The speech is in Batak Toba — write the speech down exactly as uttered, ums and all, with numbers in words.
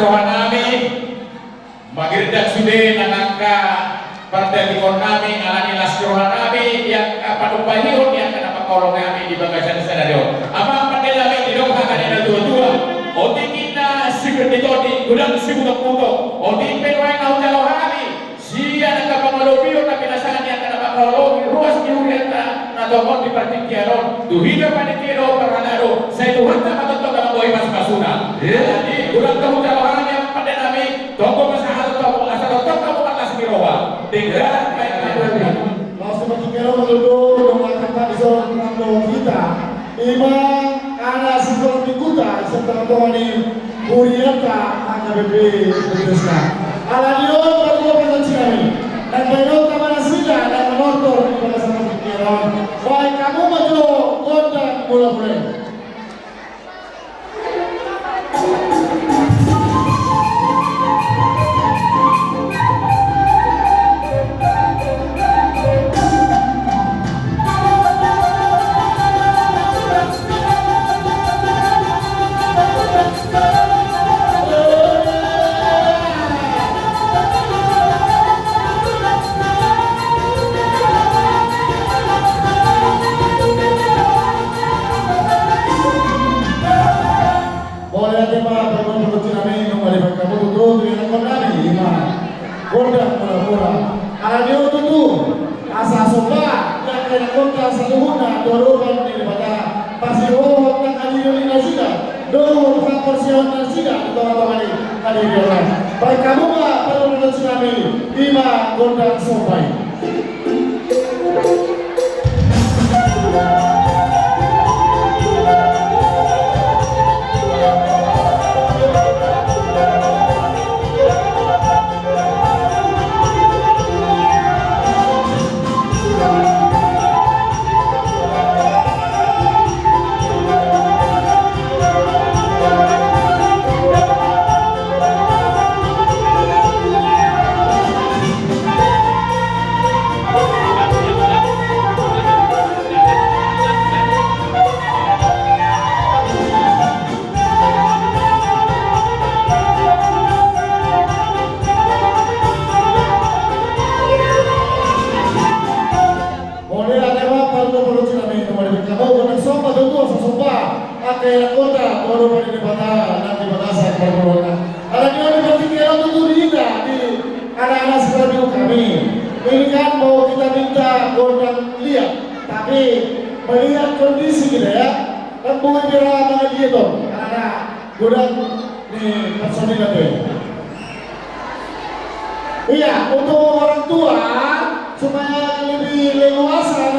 Rohanami, mangirinda sude nang angka pardagingon nami, ala ni las ni rohanami, di angka panumpahion ni angka na mangkaholongi hami di bagasan sadari on. Amang pande nami, didok hata ni na tua-tua, otik inna sipir ni tondi, godang sibutok-butok, otik pe nuaeng na hujalo hami, sian angka pangalobion na pinasahat ni angka na mangkaholongi ruas ni hurianta na tongon di partingkian on, tu hita panitia dohot parhalado, sai Tuhanta ma tongtong na mamboan pasu-pasuna. Jadi godang hujalo hami, amang pande nami, tongtong pasahaton hamu asa tongtong hamu marlas ni roha. Denggan baen hamu. Laos di partingkian on, tutu, dongan hita di son, nang dongan hita. Ima anak sikola mingguta, serta tonga ni hurianta H K B P Bethesda. Ala ni on, pardomuan nami, nang baenonta ma nasida, nang manortor di bagasan partingkian on. Baen hamu ma jo gondang mula-mula i. Mauliate ma, pargonsi nami, nunga dibaen hamu tutu tu ianakhon nami, ima gondang mula-mula. Ala ni on tutu, asa somba di angka ianakhonta saluhutna tu adopan ni Debata, parsihohot nang hadirion ni nasida dohot haporseaon nasida di tonga-tonga ni hadirion. Baen hamu ma, pargonsi nami, ima gondang somba i. Mauliate ma, pargonsi nami, nunga dibaen hamu gondang somba tutu, asa somba angka ianakhonta tu adopan ni Debata nang di bagasan parngoluanta. Ala ni on, di partingkian on tutu, di hita, di anak-anak sikola minggu nami, ini kan mau kita minta gondang liat, tapi melihat kondisi kita, ya, kan boi bira mangaliat on, karena godang ni personil na tutu. Iya, untuk orang tua, supaya lebih leluasa